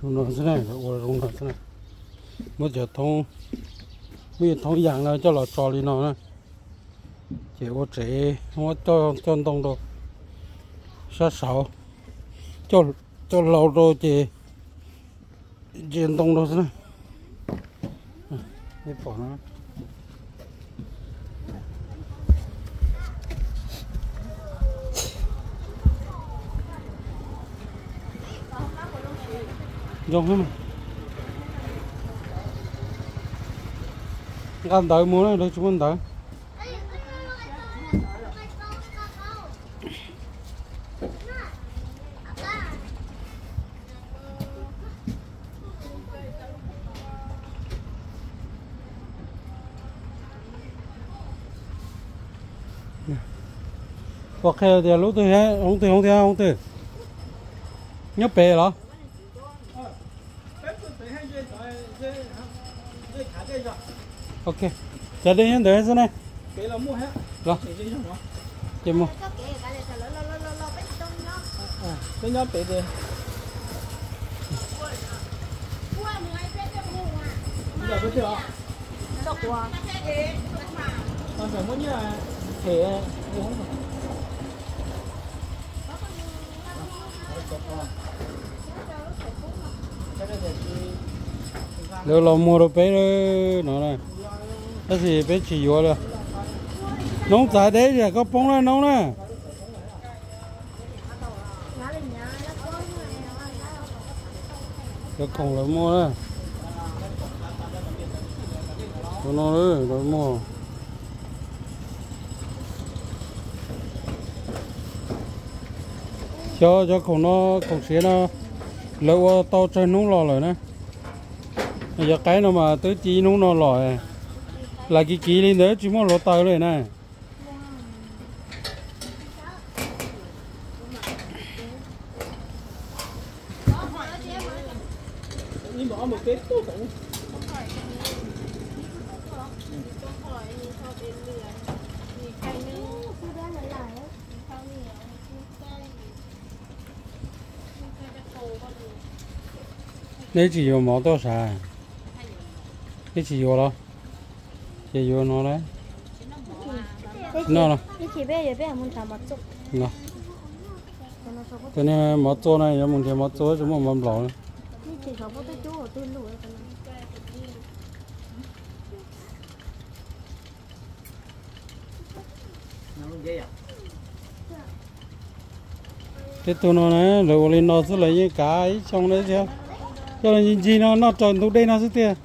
Ua zoo no xwb, muab cov thoob, muab cov thoob yas no coj los tso li no na, ces ua tsev, muab coj, coj ntoo rau sab saud, coj hlau rau ces ntsia ntoo rau xwb na. Zoo, nqa ntawv mus na, lawv tsis muaj ntawv. Puas qhia tias lub twg, hoob twg, hoob twg, hoob twg? Nyob pem los? Ok, cov dej nyob ntawd xwb ne. Los, ces mus. Lawv los muag rau peb no, tab sis peb tsis yuav li. Noob txav deb, koj poob na noob na. Cov khoom lawv muag na. Tus no lawv muag. Xyov cov khoom no, khoom siav no, lawv ua tau tsawg hnub los lawm na. Cov qaib no mas twb ci ib hnub no los, lam kiv kiv li ntawd tsis muaj hluav taws li na. Neb tsis yuav mov tuaj sav? Neb tsis yuav los? Ces yuav no na. No, no. Cov niag mov txua no yuav mus nrhiav mov txua, tsis muaj mov nplaum na. Tej tug no na, lawv ua li no xwb lawv yeej kav ib xyoo na thiab. Coj los ncig ncig no noj raws ntug dej no xwb tiag.